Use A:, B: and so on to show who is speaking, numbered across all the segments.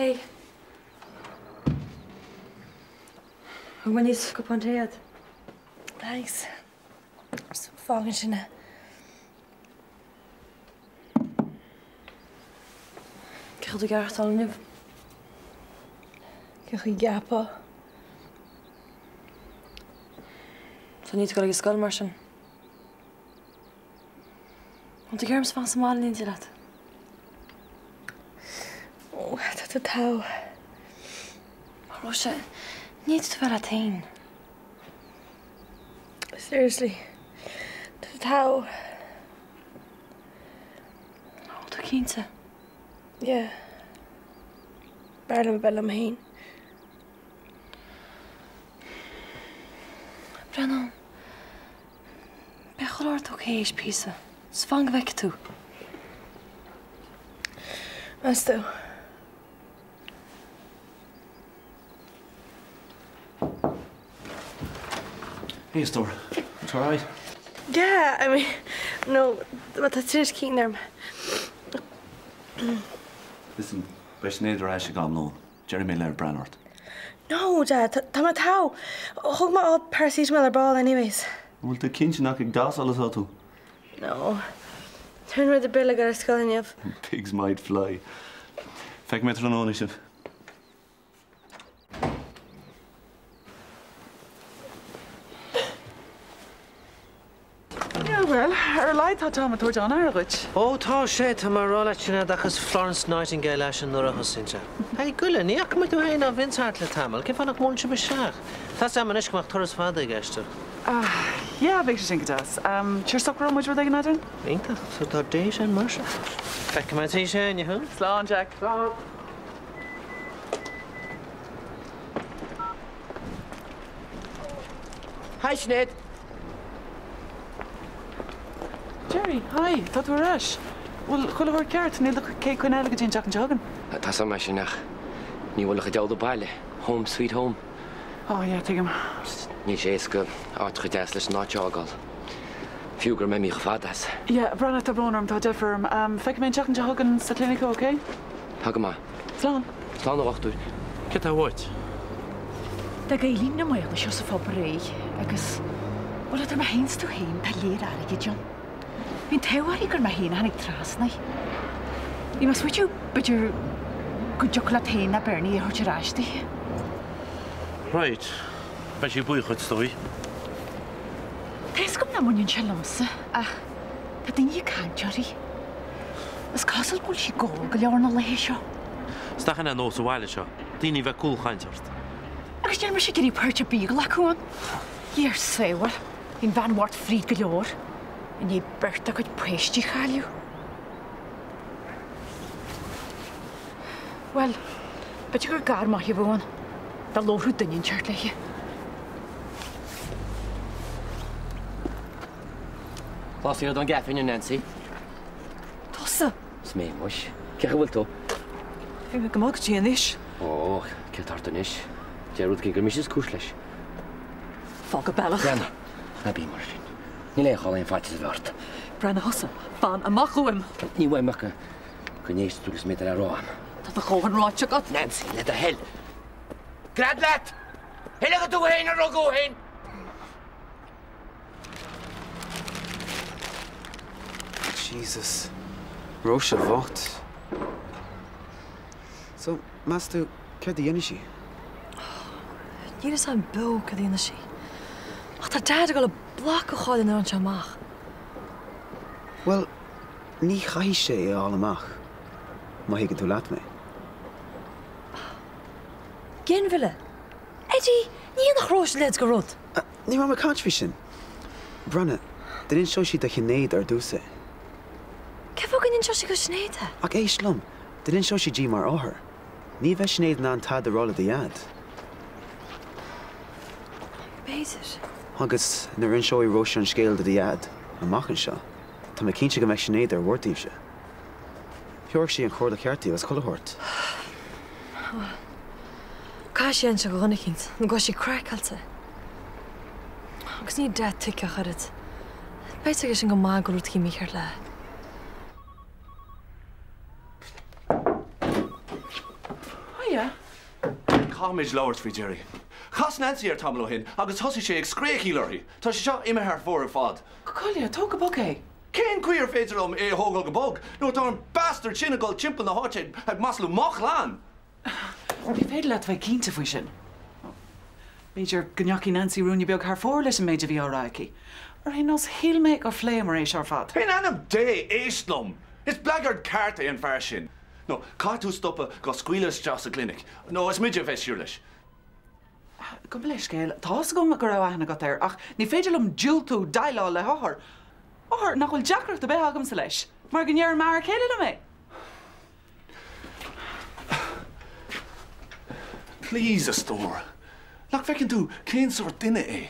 A: Hey. Thug mé aníos cupán tae duit.
B: Thanks. Fágann sin é.
A: Cén chaoi a bhfuil tú ag aireachtáil inniu?
B: Cén chaoi a gceapfá?
A: So níl tú ag dul ag an scoil mar sin? An bhfuil tú ag iarraidh ormsa fanacht sa mbaile in éindí leat?
B: Ó, tá tú togha.
A: A Róise, ní fhéadfaidh tú bheith leat féin.
B: Seriously, tá tú togha.
A: An bhfuil tú cinnte?
B: Yeah. B'fhearr liom a bheith liom féin.
A: Breandán. Beidh chuile shórt okay théis píosa. 'S fan go bhfeicfidh tú.
B: Meas tú?
C: Hey, a stór. It's all right?
B: Yeah, I mean, no, bhuel tá tinneas cinn orm.
C: Listen, beidh Sinéad ar ais ag am lóin. Déarfaidh mé léi breathnú ort.
B: No, Dad, tá mé togha. Thóg mé all paracetamol ar ball anyways.
C: An bhfuil tú cinnte nach ag damhsáil atá tú?
B: No. Rinne rud ar bith le dul ar scoil inniu.
C: Pigs might fly. Feicfidh mé tráthnóna sibh.
D: Yeah, bhuel, ar a laghad tá Tom ag tabhairt an-aire dhuit.
E: Ó, tá sé, tá mé a rá leat, Sinéad, ach is Florence Nightingale eisean nuair a thosaíonn sé. Hey, Goile, ní fhaca mé tú féin ná Vince thart le tamall, cén fáth nach mbuaileann sibh isteach? Tá's a'm anois go mbeadh turas fada i gceist ach.
D: Ah, yeah, bheadh sé sin go deas. Um, sure socróidh muid rud éigin eadrainn?
E: Iontach, so tá date ann mar sin. Feicfidh mé tar éis a haon, huh?
D: Slán, Jack.
E: Slán.
F: Hi, Sinéad.
D: Jerry, hi, tá tú ar ais. Bhfuil chuile shórt ceart? Níl do chéad choinne eile go dtí an tseachtain seo chugainn.
F: Tá's a'm é sin ach ní bhfuil ach a deabhal baile. Home sweet home.
D: Oh yeah, tuigim.
F: Níl sé éasca áit chomh deas leis an áit seo a fhágáil. Fiú go raibh mé imithe chomh fada as.
D: Yeah, Breandán, tá brón orm, tá deifir orm. Feicfidh mé an tseachtain seo chugainn sa clinic thú, ok?
F: Tá go maith.
D: Slán.
F: Slán a dhochtúir.
G: Céard tá uait?
H: D'fhág Eileen na málaí seo sa phub aréir agus, bhuel, idir mé féin 's tú féin, tá léir airgid ann. Bhí an t-ádh uirthi gur mé féin a tháinig trasna í. Bhí mé ag smaoitiú, b'fhéidir, go dtiocfadh leat féin nó Bernie é a thabhairt ar ais di.
G: Right. Beidh sí buíoch dhuit, is dóigh.
H: Tá fhios agam nach mbaineann sé liomsa, ach tá daoine ag caint uirthi. Is cosúil go bhfuil sí ag ól go leor na laethe seo.
G: 'S nach in é nós an bhaile seo, daoine a bheith ag cúlchaint ort.
H: Agus níl mise ag iarraidh páirt ar bith a ghlacadh ann. Dia ár sábháil, bhí an bhean bhocht fríd go leor i ndiaidh beirt dá cuid páistí a chailleadh. Bhuel, b'fhéidir gur gar maith a bheadh ann dá labhródh duine inteacht léi.
F: Lá saoire don gcaife inniu, Nancy.
A: Tusa!
F: Is mé, muis. Cén chaoi a bhfuil tú?
A: Bhí mé go maith go dtí anois.
F: Ó, céard tá ort anois? Deir rud éigin gur mise is cúis leis.
A: Fág an bealach.
F: Breandán, ná bí mar sin. Níl aon chall aon faitíos a bheith ort.
A: Breandán, thusa, fan amach uaim!
F: Ní uaim ach go n-éistfidh tú leis an méid atá le rá agam.
A: Tá do dhóthain ráite agat.
F: Nancy, le do thoil. Gread leat! Thuill agat tú féin a rugadh ó shin!
I: Jesus. Róise bhocht. So, meas tú, céard a dhéanfaidh sí?
A: Níl fhios a'm beo céard a dhéanfaidh sí. Ach tá Dad ag dul a block a chailleadh nuair a fhaigheann sé amach.
I: Bhuel, ní chaithfidh sé é a fháil amach, má thuigeann tú leat mé.
A: Ginmhilleadh! Eddie, ní dhéanfadh Róise a leithéid de rud.
I: Ní raibh mé ag caint faoi sin. Breathnaigh, dá n-inseodh sí do Shinéad ar dtús é.
A: Cén fáth go n-inseodh sí do Shinéad é?
I: Ach éist liom, dá n-inseodh sí di mar othar, ní bheidh Sinéad in ann tada a rá le do dhaid.
A: B'fhéidir.
I: Agus nuair a inseoidh Róise an scéal do do dhaid, amach anseo, tá mé cinnte go mbeidh Sinéad ar bhur dtaobhse. Thabharfadh sí an chomhairle cheart daoibh agus chuile shórt.
A: Bhuel, caithfidh sí a inse do dhuine eicínt, nó go mbeidh sí craiceáilte. Agus níl Dad tuigthe ach oiread. Beidh a fhios aigesean go maith go bhfuil rud éicint mícheart léi.
C: Caithfimid labhairt faoi Gerry. Chas Nancy air tamall ó shin agus thosaigh sé ag scréachaíl uirthi. Tá sé seo imithe thar fóir ar fad.
D: Goile, tóg go bog é.
C: Cén chaoi ar féidir liom é a thógáil go bog nuair atá an bastard sin ag dul timpeall na háite ag maslú mo chlann?
D: Ní féidir leat a bheith cinnte faoi sin. B'fhéidir go ndeachaigh Nancy ruainne beag thar fóir leis an méid a bhí á rá aici. Ar aon nós, shíl mé gur phléamar é seo ar fad.
C: In ainm Dé, éist liom! Is blackguard ceart é an fear sin. No, caithfidh tú stopadh dhá scaoileadh isteach sa gclinic, nó is muide a bheas siar leis.
D: Gabh mo leithscéal, tá's agam go raibh aithne agat air, ach ní féidir liom diúltú déileáil le hothar. Othar nach bhfuil deacracht ar bith agamsa leis, mar go ndeireann m'fhear céile liom é.
C: Please, a stór. Nach bhfeiceann tú cén sórt duine é?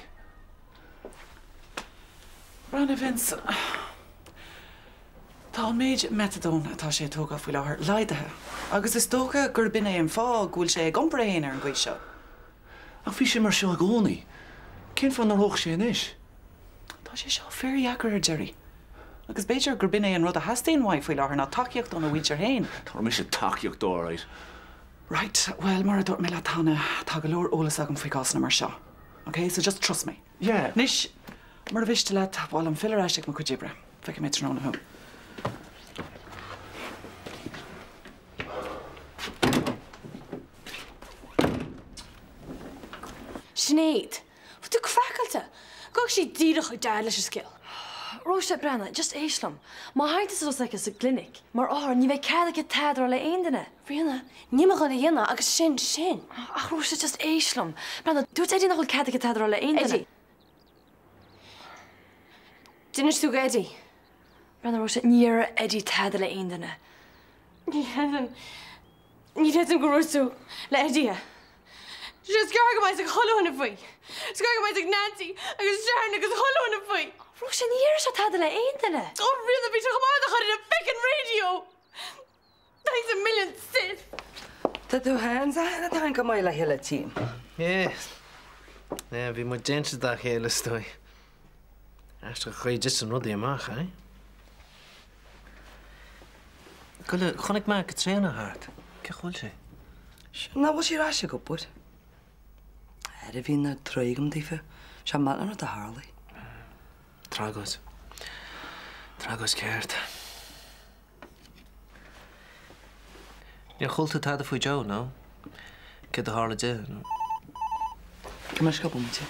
D: Breathnaigh, Vince. Tá an méid meiteadóin atá sé ag tógáil faoi láthair laghdaithe agus is dócha gurb in é an fáth go bhfuil sé ag iompar é féin ar an gcaoi seo.
C: Ach bhí sé mar seo i gcónaí. Cén fáth n-athródh sé anois?
D: Tá sé seo fíordheacair ar Gerry. Agus b'fhéidir gurb in é an rud a theastaíonn uaidh faoi láthair ná tacaíocht óna mhuintir féin.
C: Tabharfaidh mise tacaíocht dó, alright.
D: Right, bhuel, mar a dúirt mé leat cheana, tá go leor eolas agam faoi cásanna mar seo. Ok, so just trust me.
C: Yeah.
D: Anois, mura mhiste leat, ba mhaith liom filleadh ar ais ag mo chuid oibre. Feicfidh mé tráthnóna thú.
B: Sinéad, Bhfuil tú craiceáilte? Gabhfaidh sí díreach chuig Dad leis an scéal.
A: Róise, Breathnaigh, just éist liom. Má thagann tusa s'aici sa gclinic, mar othar, ní bheidh cead aici tada a rá le aon duine.
B: Ríona, Níl mé chun a dhéanamh agus sin sin.
A: Ach Róise, just éist liom. Breathnaigh, dúirt Eddie nach bhfuil cead aici tada a rá le aon duine.
B: Eddie. D'inis tú go Eddie.
A: Breathnaigh Róise, ní dhéarfaidh Eddie tada le aon duine.
B: Ní chreidim, ní chreidim gur dhúirt tú le Eddie é. Is gearr go mbeidh a fhios ag chuile dhuine faoi. Is gearr go mbeidh a fhios ag Nancy agus Sharon agus chuile dhuine faoi.
A: Róise, ní dhéarfaidh sé tada le aon duine.
B: Ó, Ríona, bhí sé chomh maith a chur ar an feckin' radio! Thanks a million, sis!
J: Tá tú féin 's Antain go maith le chéile tchím.
E: Yeah. Yeah, bhí muid déanta dá chéile is dóigh. Aisteach an chaoi a dtiteann rudaí amach, eh? Goile, chonaic mé Caitríona thart. Cén chaoi a bhfuil sí?
J: Sin nach bhfuil sí ar ais ag obair. Aire bhí na troigh agam daofa. Sé maith an rud a tharlaigh.
E: Tragóid. Tragóid ceart. Níor chuala tú tada faoi Joe, nó? Céard a tharla di, nó?
J: Gabh mo leithscéal bomaite.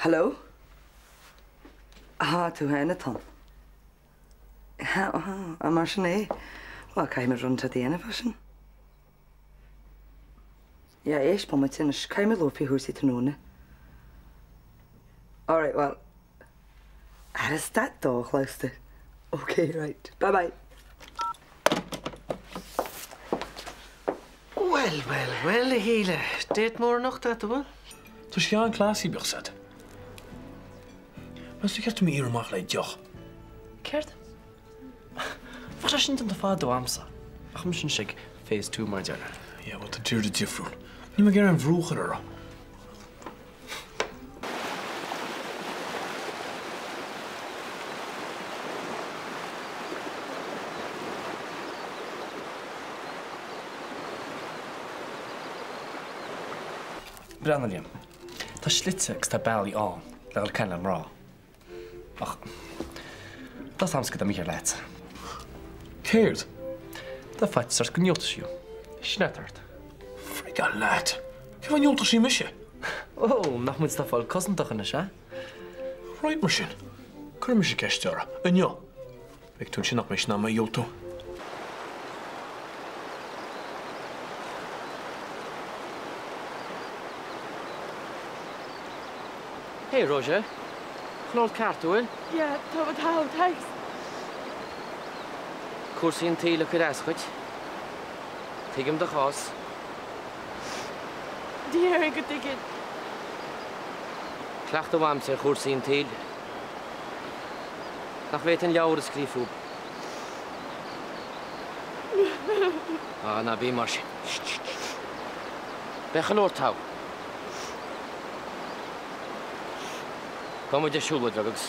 J: Hello? Aha, tú féin atá ann. Aha, an mar sin é? Bhuel, caithfidh muid rud inteacht a dhéanamh fá sin. Yeah, éist bomaite anois, caithfidh muid labhairt faoi chúrsaí tráthnóna. Alright, bhuel, Ara stad dochloiste. Ok, right. Bye bye.
E: Bhuel, bhuel, bhuel, a Shíle, date mór anocht agat, an bhfuil?
K: Tá sé an-classy, bíodh 's agat. Meas tú ceart dom í a iarraidh amach le deoch?
L: Céard? Bheadh sé sin déanta fada uaimse. Ach mise anois ag phase 2 mar a déarfá.
K: Yeah, bhuel tá Deirdre difriúil. Níl mé ag iarraidh aon bhrú a chur uirthi.
L: Breathnaigh Liam, tá slite agus tá bealaí ann le dhul ag caint le mná. Ach tá 's a'msa cad tá mícheart leatsa.
K: Céard?
L: Tá faitíos ort go ndiúltóidh sí thú. Sin atá ort.
K: Frigáil leat! Cén fáth a ndiúltódh sí mise?
L: Ó, nach muid atá ag fáil cosantach anois, eh?
K: Right mar sin, cuirfidh mise ceist uirthi. Inniu. Beidh tú ansin nach mbeidh sí in ann mé a dhiúltú.
F: Hey Róise, chuile shórt ceart, an bhfuil?
B: Yeah, tá mé togha, thanks.
F: Cúrsaí an tsaoil ag cur as dhuit. Tuigim do chás.
B: Ní déarfainn go dtuigeann.
F: Cleachtadh uaimse ar chúrsaí an tsaoil. Nach bhféadfainn leabhar a scríobh fúthu. Á, ná bí mar sin. Beidh chuile shórt togha. Gabhfaidh muid ar siúlóid bheag agus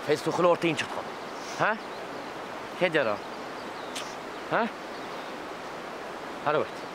F: féadfaidh tú chuile shórt a inseacht dhom. Ha? Cén déarfá? Ha? Aire dhuit.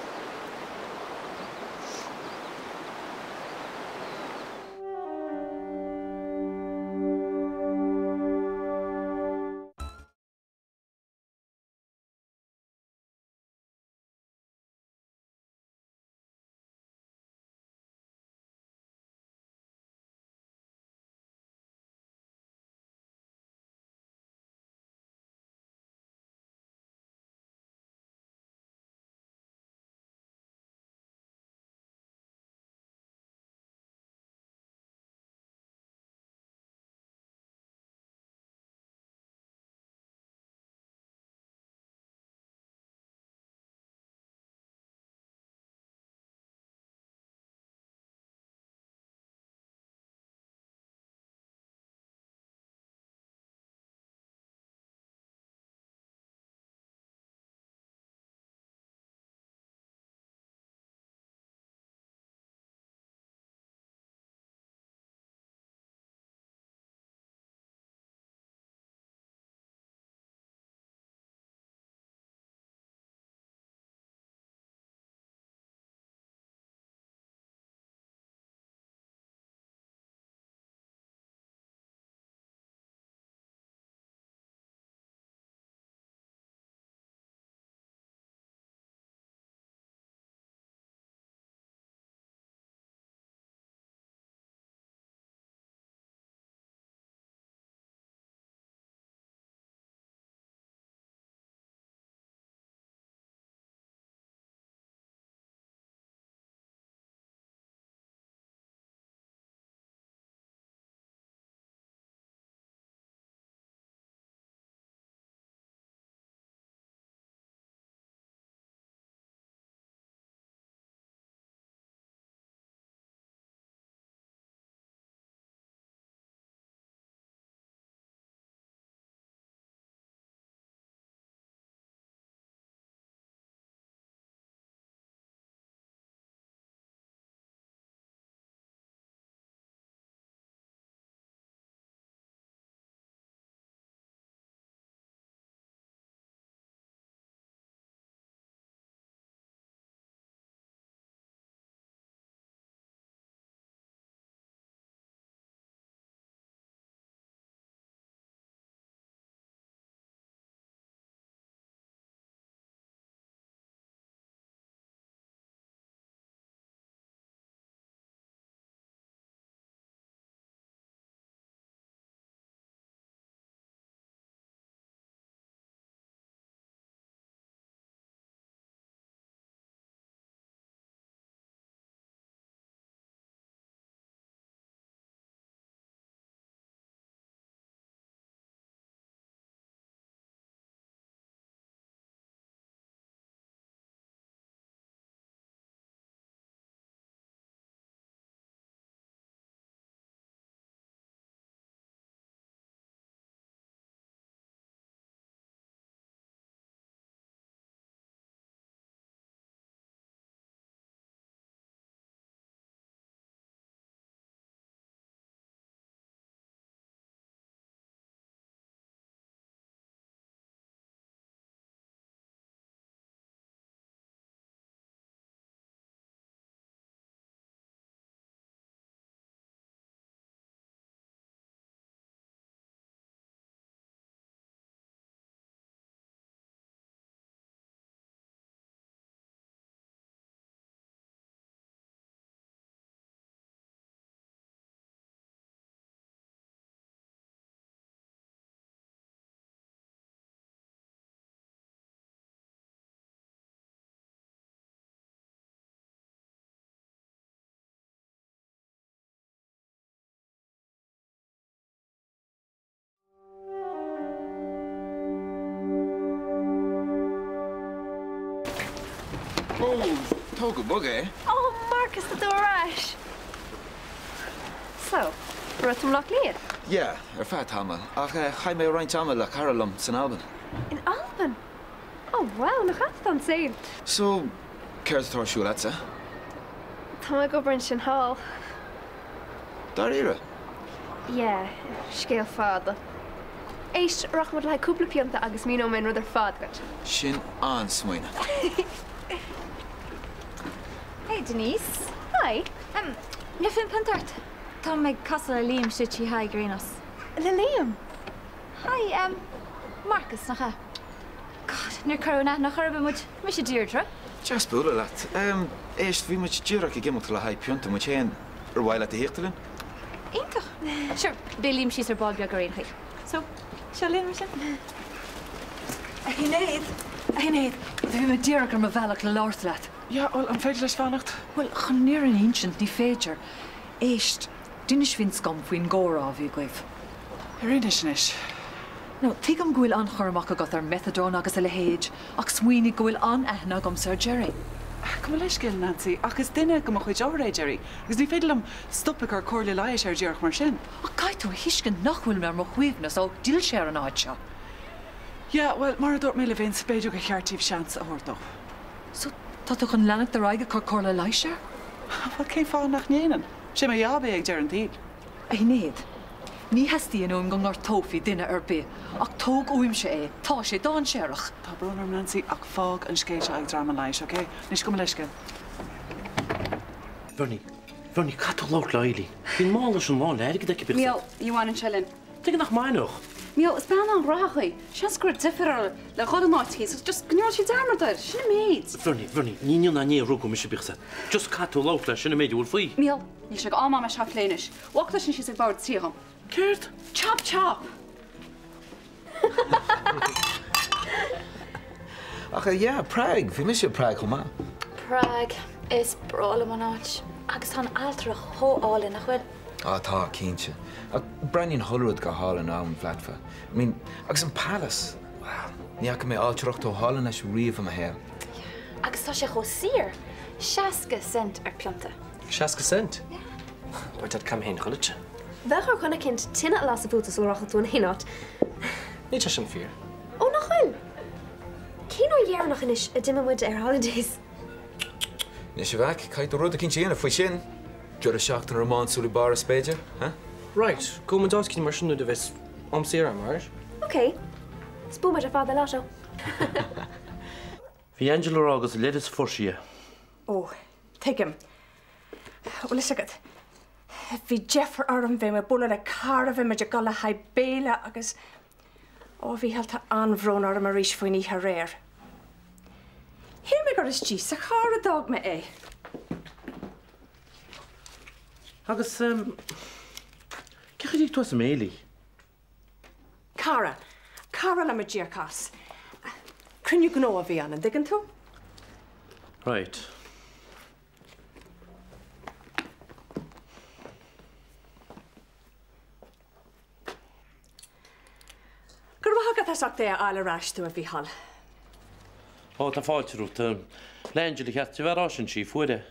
M: Ó, tóg go bog é.
N: Ó, Marcus, tá tú ar ais! So, an raibh tú i mBleá Cliath?
M: Yeah, ar feadh tamaill, ach chaith mé roinnt ama le cara liom san Albain.
N: In Albain? Ó, wow, nach ait atá an saol!
M: So, céard atá ar siúl a'dsa?
N: Tá mé ag obair ansin thall.
M: Dáiríre?
N: Yeah, scéal fada. Éist, rachaidh muid le haghaidh cúpla pionta agus míneoidh mé an rud ar fad duit.
M: Sin an-smaoineamh.
O: Denise. Hi. An bhféadfainn pionta ort? Táim ag casadh le Liam istigh Tí Thaidhg ar aon nós. Le Liam? Hi, Marcus, nach ea? God, níor cuireadh in aithne chor ar bith muid. Mise Deirdre.
M: Deas bualadh leat. Éist, bhí muid díreach ag imeacht le haghaidh pionta muid féin. Ar mhaith leat a thíocht linn?
O: Iontach! Sure, beidh Liam síos ar ball beag ar aon chaoi.
N: So, seo linn mar sin.
D: A Shinéad! A Shinéad, bhí mé díreach ar mo bhealach le labhairt leat.
P: Yeah, bhuel, an féidir leis fanacht?
D: Bhuel, chun an fhírinne a insint, ní féidir. Éist, d'inis Vince dom faoin gcomhrá a bhí agaibh.
P: Ar inis anois?
D: Now, tuigim go bhfuil an-chur amach agat ar methadone agus a leithéid, ach smaoinigh go bhfuil an-aithne agamsa ar Gerry.
P: Gabh mo leithscéal, Nancy, ach is duine de mo chuid othar é Gerry, agus ní féidir liom stop ag cur comhairle leighis air díreach mar sin.
D: Ach caithfidh tú a thuiscint nach bhfuil mé ar mo shuaimhneas ó d'fhill sé ar an áit seo.
P: Yeah, bhuel, mar a dúirt mé le Vince, b'fhéidir gur cheart daoibh seans a thabhairt dó.
D: So, tá tú chun leanacht ar aghaidh ag cur comhairle leighis air?
P: Bhuel, cén fáth nach ndéanfainn? Sé mo jab é ag deireadh an tsaoil.
D: A Shinéad, ní theastaíonn uaim go ngortófaí duine ar bith, ach tóg uaimse é, tá sé dainséarach.
P: Tá brón orm, Nancy, ach fág an scéal seo ag dream an leighis, ok? Anois, gabh mo leithscéal.
G: Bernie, Bernie, caithfidh tú labhairt le Eileen. Bhí an mála sin lán le airgead aici, bíodh
Q: Mícheál, ní bhaineann sé linn.
G: Tuige nach mbainfeadh?
Q: Mícheál, is bean an-ghnóthach í. Seans go raibh deifir uirthi le dhul in áit éicint, so just go ndearna sí dearmad air. Sin an méid.
G: Bernie, Bernie, ní inniu ná inné a rugadh mise, bíodh a fhios agat. Just caithfidh tú labhairt léi, sin an méid a bhfuil faoi.
Q: Mícheál, níl sé d'am agam é seo a phlé anois. Bhfág tú sin síos ag bord tí dhom.
G: Céard?
Q: Chop chop!
M: Ach yeah, Prague, bhí mise i Prague chomh maith.
O: Prague, is breá liom an áit. Agus tá an ailtireacht chomh álainn, nach bhfuil?
M: Ah tá, cinnte. Ach breathnaíonn chuile rud go hálainn ón bhflatfa. I mean, agus an palace! Wow, ní fhaca mé ailtireacht chomh hálainn leis riamh i mo shaol.
O: Agus tá sé chomh saor, 60 cent ar pionta.
L: 60 cent? By dad caithfidh mé féin a dhul duitse.
N: Bheadh ar dhuine eicínt tine a lasadh fútsa sula rachadh tú in aon áit.
L: Níl sé sin fíor.
N: Ó, nach bhfuil? Cén uair dheireanach anois a d'imigh muid ar holidays?
M: Anois a mhac, caithfidh tú rud eicínt a dhéanamh faoi sin. Deireadh seachtaine rómánsúil i bPáras, b'fhéidir, huh?
L: Right, gabhfaidh muid áit eicínt mar sin nuair a bheas am saor agam, alright?
N: Ok. Is buafaidh muid ar fad i lotto.
G: Bhí Angela ag rá gur as leithreas a fuair sí é.
B: Ó, tuigim. Bhfuil fhios agat, bhí deifir orm, bhí mé ag bualadh le cara, bhí muid ag dul le haghaidh béile agus, ó, a Mhícheáil, tá an-bhrón orm arís faoin oíche aréir. Shíl mé gur istigh sa charr a d'fhág mé é.
G: Agus, em, cén chaoi ar éirigh tú as an mbéilí?
B: Cara. Cara liom a d'íoc as. Cruinniú gnó a bhí ann, an dtuigeann tú?
G: Right.
B: Go raibh maith agat as ucht é a fháil ar ais domh, a Mhícheáil.
G: Ó, tá fáilte romhat. Le Angela cheart di a bheith á rá sin, sí a fuair é.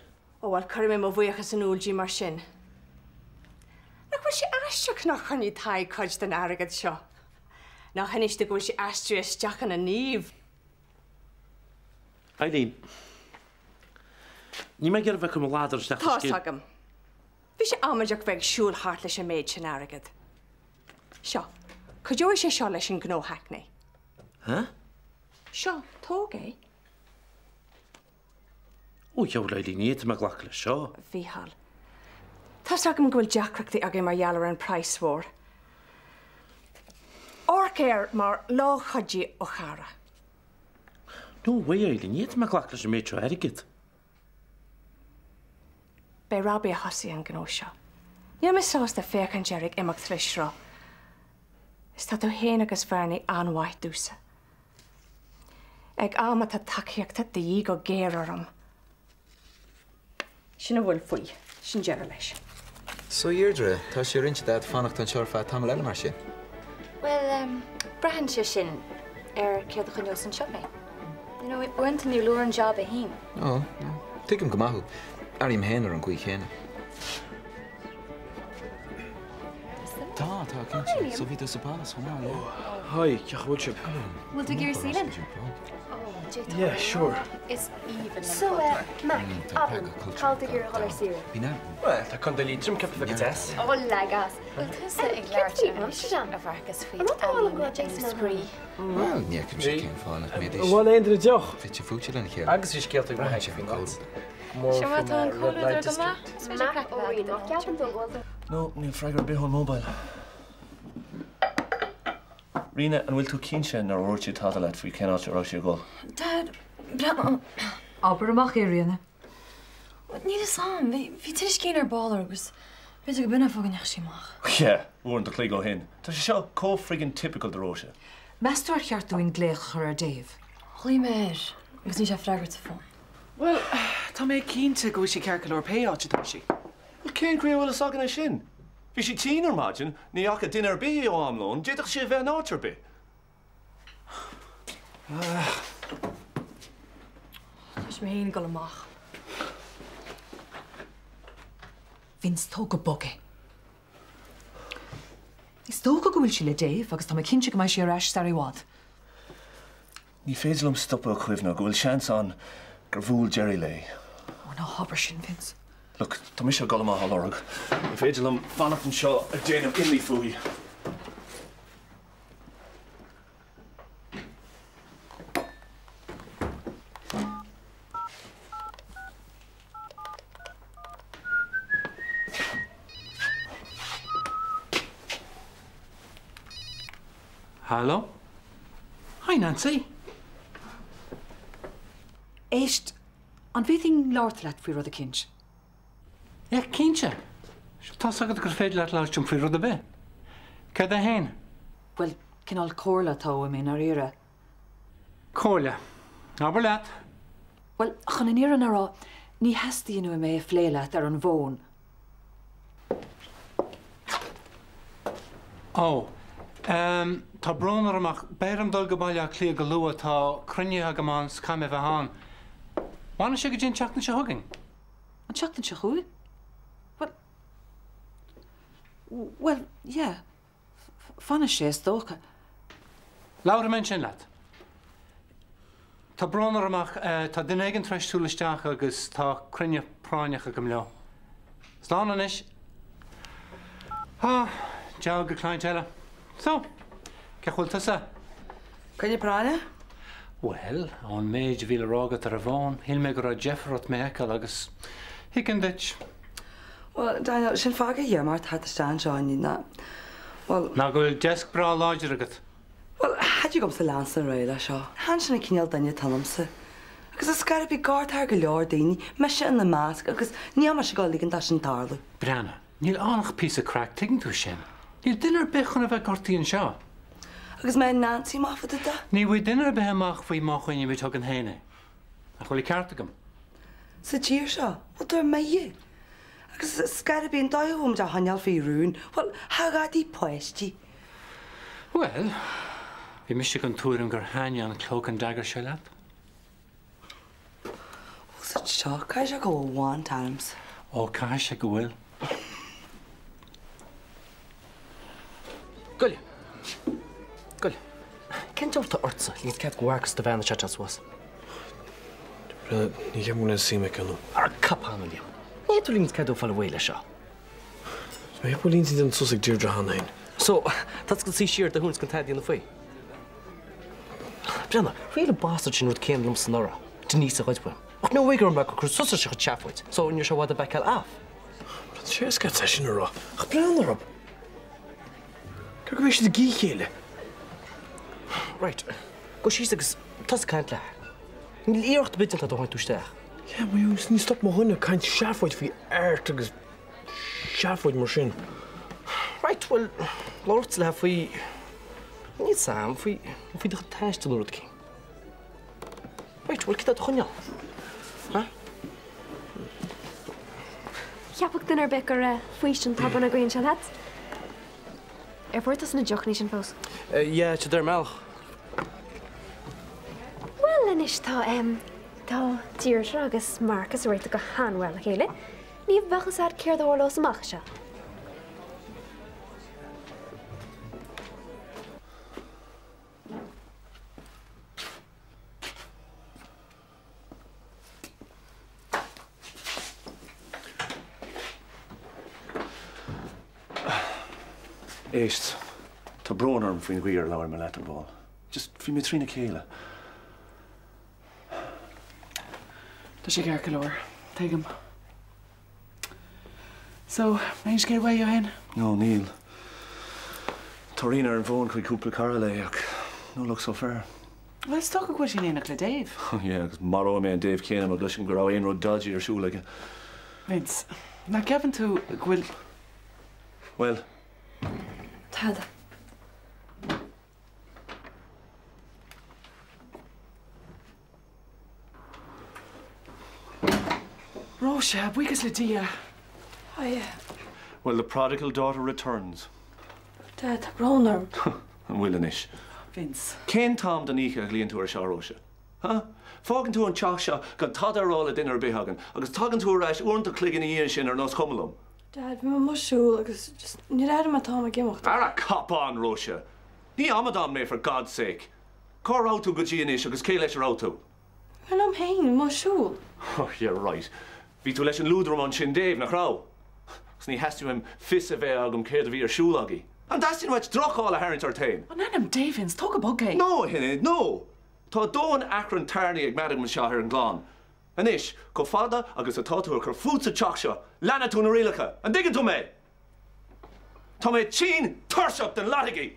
B: Ó bhuel, cuirfidh mé mo bhuíochas in iúl di mar sin. Nach bhfuil sé aisteach nár choinnigh Tadhg cuid den airgead seo? Ná hinis domh go bhfuil sé aistrithe isteach ina naomh?
G: Eileen, níl mé ag iarraidh bheith ag cur mo ladar isteach sa
B: Tá's
G: scéal.
B: agam. Bhí sé amaideach bheith ag siúl thart leis an méid sin airgead. Seo, cuideoidh sé seo leis an ngnó Hackney.
G: Huh?
B: Seo, tóg é.
G: Ó, dheabhail Eileen, ní fhéadfaidh mé glacadh leis seo.
B: A Mhícheáil. Tá's agam go bhfuil deacrachtaí againn mar gheall ar an price war. Amharc air mar lámhchuidiú ó chara.
G: No way, Eileen, ní fhéadfaidh mé glacadh leis an méid seo airgid.
B: B'é Robbie a thosaigh an gnó seo. Níl mé sásta féachaint air ag imeacht le sruth. Is tá tú féin agus Bernie an-mhaith domhsa. Ag am atá tacaíocht de dhíth go géar orm. Sin a bhfuil faoi. Sin deireadh leis.
M: So Deirdre, tá sé ar intinn agat fanacht anseo ar feadh tamall eile mar sin?
O: Bhuel, braitheann sé sin ar céard a choinneos anseo mé. You know, uaireanta ní leor an jab é féin.
M: Ó, tuigim go maith thú. Airím féin ar an gcaoi chéanna. Tá, tá, cinnte. So bhí tú sa Palace chomh maith, yeah.
K: Hi, cén chaoi a bhfuil sibh?
O: Bhfuil tú ag iarraidh suí linn?
K: Yeah, sure.
O: Is aoibhinn liom
N: So, Mac, abair, cá bhfuil tú ag iarraidh dul ar saoire?
L: Bhuel, tá Contae Liatroim ceaptha bheith go deas.
O: Ó, leig as. Bhfuil tusa ag labhairt anois, a Mharcas, faoi ealaín agus spraoi?
M: Bhuel, ní fheicimse cén fáth nach mbeidís.
K: An bhfuil aon duine deoch?
M: Fite fuaite lena chéile.
L: Agus bhí scéalta go maith aici faoin áit. mór
A: Sin mar
L: faoin
A: tá an
L: Red
A: comhluadar
L: Light
A: go
L: District.
A: maith. Is féidir craic a bheith agat.
C: No, níl freagra ar bith ón mobile. Ríona, an bhfuil tú cinnte nár dhúirt sí tada leat faoi cén áit a raibh sí ag dul?
A: Dad, breathnaigh.
H: Abair amach é, Ríona.
A: Níl fhios a'm, bhí, bhí tinneas cinn ar ball uirthi agus b'fhéidir go b'in an fáth go ndeachaigh sí amach.
C: Yeah, uair an chloig ó shin. Tá sé seo chomh friggin typical de Róise.
H: Meas tú ar cheart dúinn glaoch a chur ar Dave?
A: Ghlaoigh mé air agus níl sé ag freagairt a fón.
P: Bhuel, tá mé cinnte go bhfuil sí ceart go leor pé áit atá sí.
C: Bhuel, cén chaoi a bhfuil fhios againn é sin? Bhí sí tinn ar maidin, ní fhaca duine ar bith í ó am lóin, d'fhéadfadh sí a bheith in áit ar bith.
A: Tá mé féin ag dul amach.
H: Vince, tóg go bog é. Is dócha go bhfuil sí le Dave agus tá mé cinnte go mbeidh sí ar ais sar i bhfad.
C: Ní féidir liom stopadh ag cuimhneamh go bhfuil seans ann gur bhuail Gerry léi.
H: Ó, ná habair sin, Vince.
C: Look, tá mise ag dul amach á lorg. Ní féidir liom fanacht anseo ag déanamh imní fúithi.
R: Hello? Hi Nancy.
H: Éist, an bhféadfainn labhairt leat faoi rud eicínt?
R: Yeah, cinnte. Tá's agat gur féidir leat labhairt liom faoi rud ar bith. Céard é fhéin?
H: Bhuel, cineál comhairle atá uaim i ndáiríre.
R: Comhairle. Abair leat.
H: Bhuel, chun an fhírinne a rá, ní theastaíonn uaim é a phlé leat ar an bhfón.
R: Ó. Ehm, tá brón orm ach beidh orm dul go Baile Átha Cliath go luath, tá cruinniú agam ann 's caithfidh mé bheith ann. Bhfanfaidh sé go dtí an tseachtain seo chugainn?
H: An tseachtain seo chugainn? Bhuel, bhuel, yeah, fanfaidh sé is dócha.
R: Labharfaidh mé ansin leat. Tá brón orm ach tá duine éigin tar éis siúl isteach agus tá cruinniú práinneach agam leo. Slán anois. Ah, deabhal go client eile. So, cén chaoi bhfuil tusa?
J: Coinne práinne?
R: Bhuel, ón méid a bhí le rá agat ar an bhfón, shíl mé go raibh deifir ort mé a fheiceáil agus thuigfinn duit.
J: Bhuel, Daniel, sin fáth gur iarr mé ort teacht isteach anseo inniu ná, bhuel.
R: Ná go bhfuil deasc breá láidir agat.
J: Bhuel, cha dtig liomsa leanstan ar aghaidh leis seo. Chan sin an cineál duine atá ionamsa. Agus ar scor ar bith gortaítear go leor daoine, mise ina measc, agus níl mise ag dul a ligean dó sin tarlú.
R: Breathnaigh, níl ann ach píosa craic, tuigeann tú sin. Níl duine ar bith chun a bheith gortaithe anseo.
J: Agus má fhaigheann Nancy amach fá dtaobh de?
R: Ní bhfaighidh duine ar bith amach faoi má choinnímid chugainn féin é. Nach bhfuil an ceart agam?
J: Sa tír seo, bhuel, dúirt mé. Agus ar scor ar bith an dóigh a bhfuil muid á choinneáil faoi rún, bhuel, cha gá páistí.
R: Bhuel, bhí mise den tuairim gur thaitnigh an cloak and dagger seo leat.
J: Ó, sa seo, caithfidh sé go bhfuil want arms.
R: Ó, caithfidh sé go bhfuil.
L: Goile. Goile. Cén diabhal atá ortsa? Níl cead go bhfacthas do bhean ag teacht suas.
K: Ní cheapaim go bhfuil aon suim aici ionam.
L: Ar cupán, a Liam. Ní fhéadfá ligint cead dó fáil réidh leis seo.
K: Is mé a cheap go bhfuil intinn déanta suas ag Deirdre cheana féin.
L: So, tá tú ag suí siar Dé hAoine gan tada a dhéanamh faoi. Breathnaigh, rinne an bastard sin an rud céanna liomsa anuraidh. Denise a ghoid uaim. Ach no way go raibh mé ag cur suas leis a chuid seafóid, so ní raibh sé i bhfad ag backáil off.
K: Tá sé éasca agat é sin a rá, ach breathnaigh orthu. Céard go mbeidh siad ag a chéile?
L: Right, gabh síos agus tosaigh ag caint léi. Níl iarracht ar bith déanta agat ó tháinig tú isteach.
K: Yeah, but ní stop mo dhuine ag caint seafóid faoi Art agus seafóid mar sin.
L: Right, bhuel, labhairt léi faoi, níl 'fhios a'm, faoi, faoi do chuid taistil nó rud eicínt. Right, bhuel, cad é do choinneáil? Huh?
N: Cheapfadh duine ar bith gur faoistin tobann a gcaoin seo leat. Ar fuair tusa na deochanna sin fós?
L: Yeah, tá siad ar an mbealach.
N: Bhuel, anois tá, em, tá Deirdre agus Marcus ag réiteach go han-mhaith le chéile. Ní bheadh a fhios a'd céard a tharlós amach anseo.
C: Éist, tá brón orm faoin gcaoi ar labhair mé leat ar ball. Just, bhí mé trína chéile.
P: Tá sé ceart go leor. Tuigim. So, aon scéal uaidh ó shin?
C: No, níl. Tá Ríona ar an bhfón chuig cúpla cara léi ach no luck so far.
P: Bhuel, is dócha go bhfuil sí in éineacht le Dave.
C: Oh yeah, agus maróidh mé an Dave céanna má gcloisim go raibh aon rud dodgy ar siúl aige.
P: Vince, nach gceapann tú go bhfuil.
C: Bhuel?
A: Tada.
P: Róise, buíochas le Dia.
A: Hiya.
C: Well, the prodigal daughter returns.
A: Dad, tá brón orm.
C: An bhfuil anois?
P: Vince.
C: Cén t-am den oíche a ghlaonn tú air seo, a Róise? Huh? Fágann tú an teach seo gan tada a rá le duine ar bith againn agus tagann tú ar ais uaireanta an chloig ina dhiaidh sin ar nós cuma liom.
A: Dad, bhí mé amuigh ag siúl agus just níor airigh mé an t-am ag imeacht.
C: Ara cop on, Róise! Ní amadán mé for God's sake! Cá raibh tú go dtí anois agus cé leis a raibh tú?
A: Bhí mé liom féin, amuigh ag siúl.
C: Oh yeah right. Bhí tú leis an lúdramán sin Dave, nach raibh? Agus ní theastaíonn uaim fios a bheith agam céard a bhí ar siúl agaibh. An dteastaíonn uait droch-cháil a tharraingt ort féin?
P: In ainm Dé, Vince, tóg go bog é.
C: No, a Shinéad, no! Tá dóthain achrann tairní ag madam anseo ar an gclann. Anois, chomh fada agus atá tú ag cur fút sa teach seo, leanfaidh tú na rialacha. An dtuigeann tú mé? Tá mé tinn tuirseach den latagaí!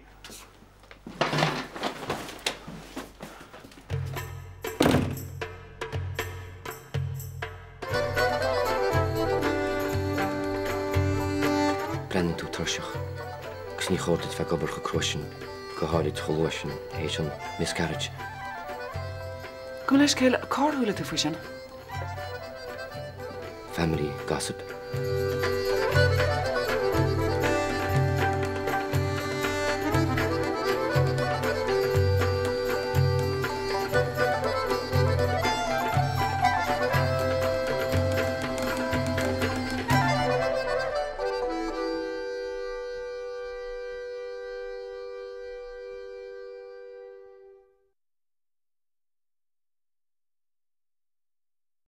F: Breathnaíonn tú tuirseach agus ní chóir duit bheith ag obair chomh crua sin, go háirid chomh luath sin théis an miscarriage.
P: Gabh mo leithscéal, cár chuala tú faoi sin?
F: Family gossip.